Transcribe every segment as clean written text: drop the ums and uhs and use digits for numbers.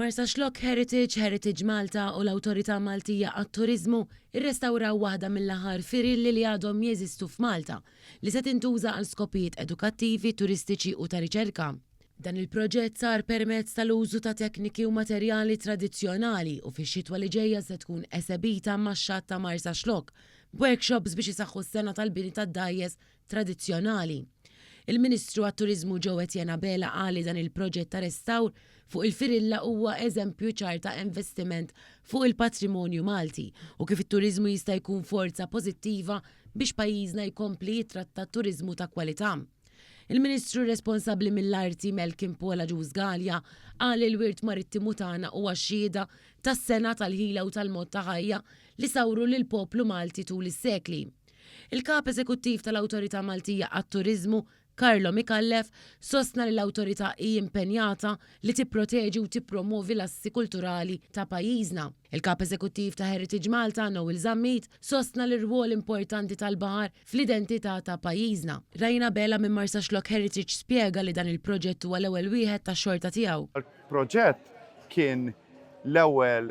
Marsaxlokk Heritage, Heritage Malta u l-Awtorità Maltija għat-Turiżmu rrestawraw waħda mill-aħħar firilli li għadhom jeżistu f'Malta li se tintuża għal skopijiet edukattivi, turistiċi u ta' riċerka. Dan il-proġett sar permezz tal-użu ta' tekniki u materjali tradizzjonali u fix-xitwa li ġejja se tkun esebita max-xatt ta' Marsaxlokk b'workshops biex isaħħu s-sengħa tal-bini tad-dgħajjes tradizzjonali. Il-Ministru għat-Turiżmu Joe Etienne Abela qal li dan il-proġett ta' restawr fuq il-Firilla huwa eżempju ċar ta' investiment fuq il-patrimonju Malti u kif it-turiżmu jista' jkun forza pożittiva biex pajjiżna jkompli jittratta turiżmu ta' kwalità. Il-Ministru responsabbli mill-Arti Malcolm Paul Agius Galea qal li l-wirt marittimu tagħna huwa xhieda tas-sengħa tal-ħila u tal-mod ta' ħajja li sawru lill-poplu Malti tul is-sekli. Il-Kap Eżekuttiv tal-Awtorità Maltija għat-Turiżmu, Carlo Micallef, sostna li l-Awtorità hi impenjata li tipproteġi u tippromwovi l-assi kulturali ta' pajjiżna. Il-Kap Eżekuttiv ta' Heritage Malta, Noel Zammit, sostna l-irwol importanti tal-baħar fl-identità ta' pajjiżna. Ryan Abela minn Marsaxlokk Heritage spjega li dan il-proġett huwa l-ewwel wieħed tax-xorta tiegħu. Il-proġett kien L-ewwel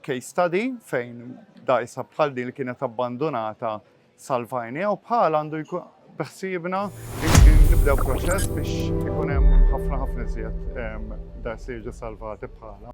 case study fejn dgħajsa bħal din li kienet abbandunata salvajniha u bħala għandu jkun beħsiebna nibdew proċess biex ikun hemm ħafna ħafna iżjed dgħajsa jiġu salvati bħala.